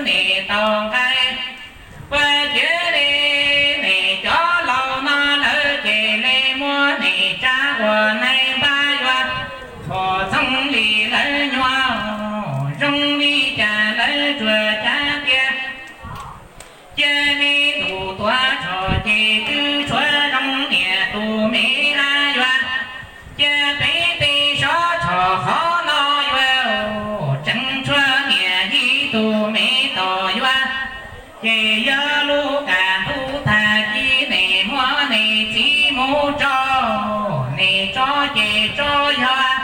nim tau nqaij. Ua ciav li nim cov laus no lawv ces li muab nim tsa ua nais npab yuav pom txoov li lawv nyuam zoo li cas lawv tsuas cav tias cia li ntuj tuav tshoj ces twb tshuav zoo niam tus me a yuav cia peb tej sov tshoj qhov no yuav tseem tshuav niam yij tus me tos yuav ces yog lub kaj ntug tag kis nim muab nim txiv mus tso, nim tso ces tso yog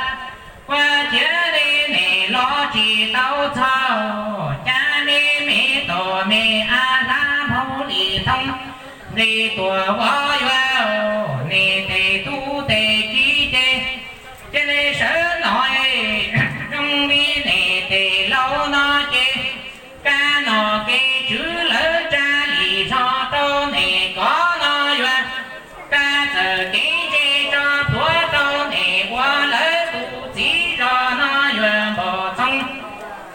ua ciav li nim los tsis tau txog cas me me tos me a hlab nphau li thoob nqi tuaj ua yuav nim tes tub tes kiv ces cia li sawv no zoo li nim tes laus no ces kab no kev tswv lawv tsa li zog rau nim kov no yuav kab txawm kev ntse tso pluav rau nim ua lawv tus txiv zog no yuav npog txoov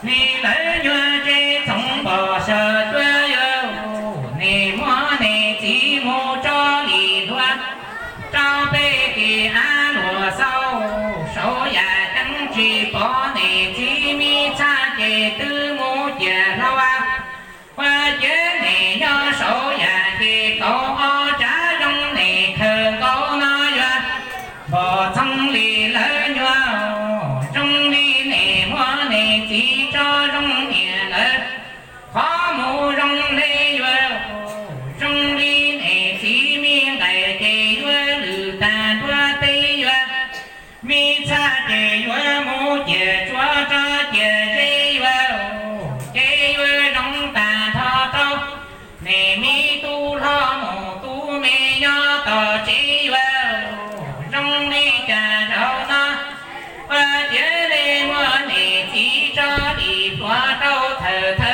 li lawv nyuag tsev txoov npog sawv cuab yuav nim muab nim txiv mus tso li luag rau peb tes av luag xauj saum yam ceeb tsis pom nim txiv me txhaj ces twb mus ciam hlau ua ciav nim nyob saum yam ces kaum ob tsav zoo nim khaws nkaus no yuav npog txoov li lawv nyuag zoo li nim muab nim txiv tso zoo niam lawv qhov mus zoo li yuav zoo li nim txiv me nqaij ces yuav lwm tag nruab teb yuav me txhaj ces yuav mus ciam tsuav tso ciam ze yuav ces yuav zoo tag nrho rau nim me tub hlob mus tub me nyob tom tsev yuav zoo li cas zaum no ua ciav li muab nim txiv tso li pluav rau thawm thawm